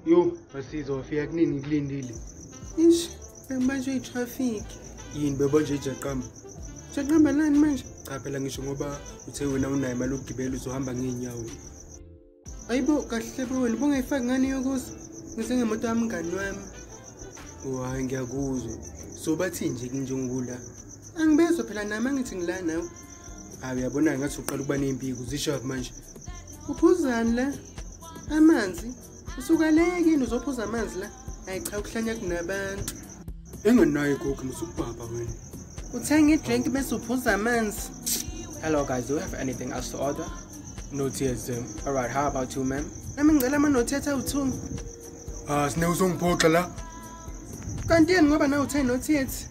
Yo, basizo wafika kunini ngikulindile. Ish, bengibanjwe i-traffic. Yini bebonje ijaqamba? Jaqamba lani manje? Cha phela ngisho ngoba uthe wena unayo imali yokugibela uzohamba ngeenyawo. Ayibo kahle bo wena bongayifaki ngani yokuza? Ngise ngemoto yamngani wami. Oh hayi ngiyakuzwa. So bathi nje kinjengokula. Angibezwa phela nami angithi ngila nawe. Hayi uyabona ngathi uqala ukuba nempiko zishaphi manje. Uphuzani la? Amanzi? Usuka le kini uzophuza amanzi la? Hayi cha ukuhlanya kunabantu. Engenayo ikhokhi musukubhaba wena. Uthenga i-drink bese uphuza amanzi. Hello guys, do you have anything else to order? No tears them. Alright, how about you ma'am? Nami ngicela ama-notiers awu-2. Ah, sine uzongiphoxa la. Kanti yini ngoba nawe uthe notiers?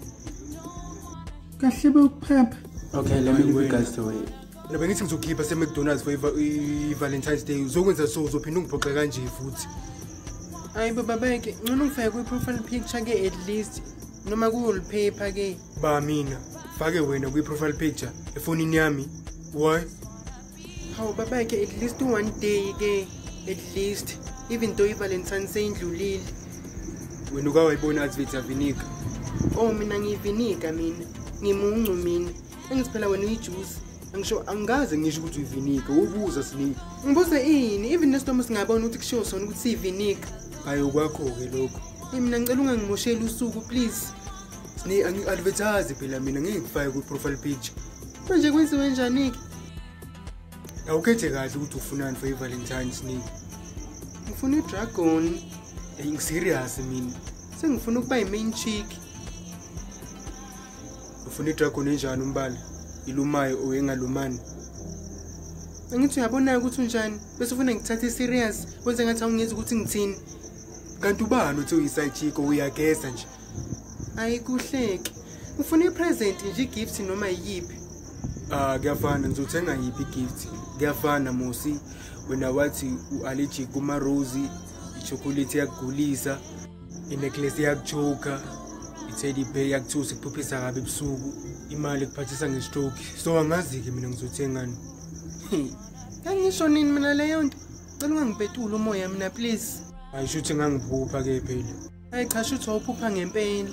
Kahle bokuphapha. Okay, let me leave you guys to it. Mina bengithi ngizokhipha se-McDonald's for i-Valentine's Day. Uzokwenza so uzophinda ungiphoxe kanje futhi. Hayi bo babeke, ngcono ngifake kwi-profile picture ke at least noma ku-wallpaper ke. Ba mina, fake wena kwi-profile picture efonini yami. Why? Hawu babeke at least one day ke at least even though i-Valentine's seyindlulile. Wena uke wayibona advert yavinika? Oh mina ngiyivinika mina. Ngimuncu mina. Angithi phela wena uyijuice. Angisho angikaze ngisho ukuthi uyivinika, ubuza sinika. Ngibuze ini? Even nesitomo singabona ukuthi kushiwo sona ukuthi siyivinika. Hayi okwakho-ke lokho. Mina ngicela ungangimosheli usuku please. Sine angi-advertise phela mina ngeke ngifake kwi-profile picture. Manje kwenziwe njani-ke? Awukhethe kahle ukuthi ufunani for i-Valentine's Sine. Ngifuna i-dragon. Hey, ngiserious mina. Sengifuna ukuba yi-main chick. Ufuna i-dragon enjani umbala? Ilumayo or engalumani? Angithi uyabona ukuthi unjani bese ufuna ngithathe serious wenze ngathi awungezi ukuthi ngithini. Kanti ubani uthi uyi-side chick uyagesa nje? Hayi kuhleke. Ngifuna i-present nje i-gift noma yiphi. Ah kuyafana ngizothenga yiphi i-gift? Kuyafana Mosi wena wathi u-allergic kuma-rose, i-chocolate iyakugulisa, i-necklace iyakuchoka, i-teddy bear iyakuthusa ikuphuphisa kabi ebusuku, imali ikuphathisa nge-stroke. So angazi-ke mina ngizothengani. Ngangisho nini mina leyo nto? Cela ungangibheduli umoya mina please. Hayi shuthi ngangiphupha-ke phela. Hayi cha shuthi wawuphupha ngempela.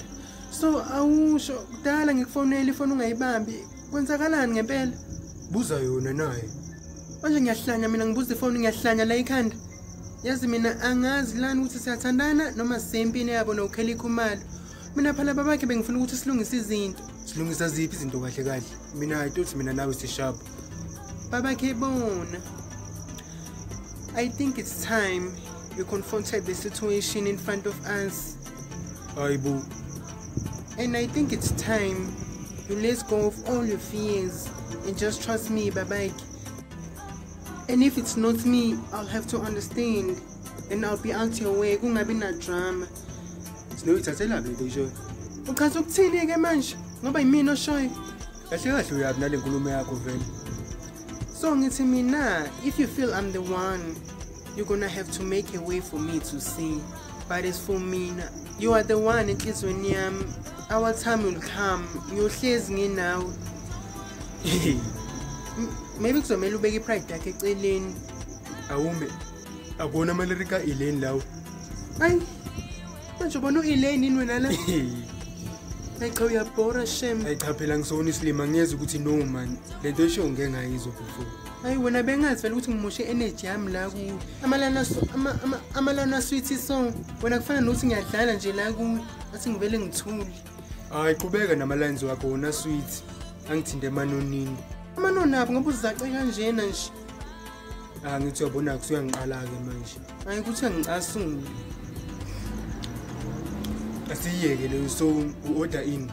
So awusho kudala ngikufonela ifoni ungayibambi. Kwenzakalani ngempela? Buza yona naye. Manje ngiyahlanya mina ngibuza ifoni ngiyahlanya la ekhanda. Yazi mina angazi lani ukuthi siyathandana noma sisempini yabo noKelly Khumalo. Mina phela babakhe bengifuna ukuthi silungise izinto. Silungisa ziphi izinto kahle kahle? Mina I thought mina nawe sisharp. Babakhe bona. I think it's time you confronted the situation in front of us. Hayibo. And I think it's time you let go of all your fears and just trust me, babakhe. And if it's not me, I'll have to understand and I'll be out your way. Kungabi na drama. Sinoyithathelaphi lento oyishoyo? Uchaza ukuthini-ke manje? Ngoba yimina oshoyo. Kahle kahle uyaphi nale nkulumo yakho vele? So ngithi mina, if you feel I'm the one, you're gonna have to make a way for me to see. But as for mina, you are the one enhliziyweni yami. Our time will come. Ngiyohlezi nginawe. Maybe kuzomele ubeke i-pride yakhe eceleni. Awume. Akubona ama-lyric ka-Elaine lawo. Ayi. Manje ubona u-Elaine yini wena la? Hayi cha uyabhora shem. Hayi cha phela ngisona isilima ngiyeza ukuthi no man. Lento esho ngeke ngayizwa before. Hayi wena bengazi vele ukuthi ngimoshe energy yami la kuwe. Amalana sweet song. Wena kufana nokuthi ngiyadlala nje la kuwe. Athi ngivele ngithule. Hayi qhubeka nama lines wakho wona sweet. Angithinte emanonini. Amanoni apho ngoba uzace kanjena nje. Ah ngithi uyabona kusuyangiqala ke manje. Hayi kuthi angicasule. Asiyeke leyo so u-order in.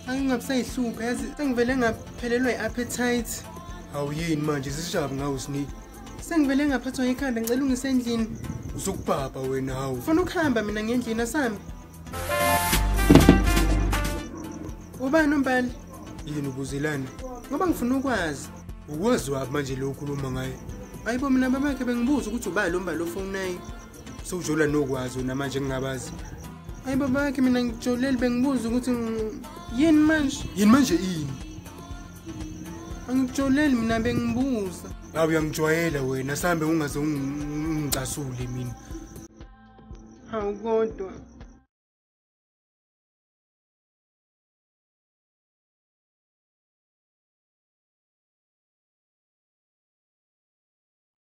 Hayi ungabisayihlupha yazi sengivele ngaphelelwa i-appetite. Hawu yini manje sishabu ngawo sini. Sengivele ngaphathwa ikhanda ngicela ungisendlini. Usukubhaba wena hawu. Ufuna ukuhamba mina ngendlini asambe. Ubani umbali? Yini ubuzelana? Ngoba ngifuna ukwazi. Ukwazi waphi manje lo ukhuluma ngaye? Hayibo mina babakhe bengibuza ukuthi ubani lo mbali ofonayo. Sewujola nokwazi wena manje ngingabazi. Hayi babakhe mina ngijoleli bengibuza ukuthi yini manje? Yini manje ini? Angijoleli mina bengibuza. Hawu uyangijwayela wena, sambe ungaze ungicasule mina. Hawu kodwa.